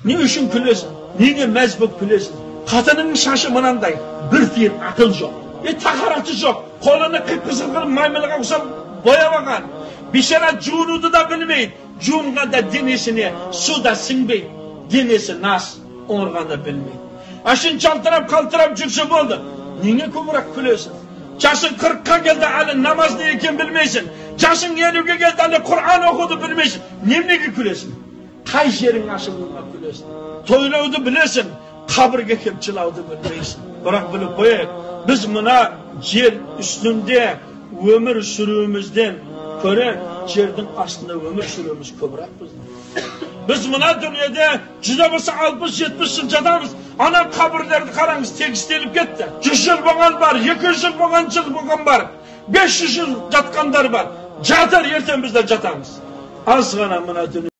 Не үшін күлесің? Неге мәз болып күлесің? Қатыныңның шашы мынандай, бір тиын ақыл жоқ, тахараты жоқ, қолını қып-қызыл қылып маймылға ұқсап бояп алған. Бейшара жуынуды да білмейді, жуынғанда денесіне су да сіңбейді, денесі нас, оңырғанда білмейді. Ашын жалтырап қалтырап жүрсе болды. Неге көбірек күлесің? Жасың 40-қа келді, әлі намаз не екенін білмейсің. Жасың 50-ге келді, әлі Құран оқуды білмейсің. Неменеге күлесің? Қай жерің ашылуына күлесің? Тойлауды білесің, қабірге келіп жылауды білмейсің. Бірақ біліп қояйық, біз мына жер үстінде өмір сүруімізден көре жердің астында өмір сүруіміз көбірек біздің. Біз мына дүниеде жүз болса 60-70 жыл жатамыз. Ана қабірлерді қараңыз, тегістеліп кетті. 100 жыл болған бар, 200 жыл болған жыл болған бар, 500 жыл жатқандар бар. Жатыр, ертең біз де жатамыз. Аз ғана мына дүние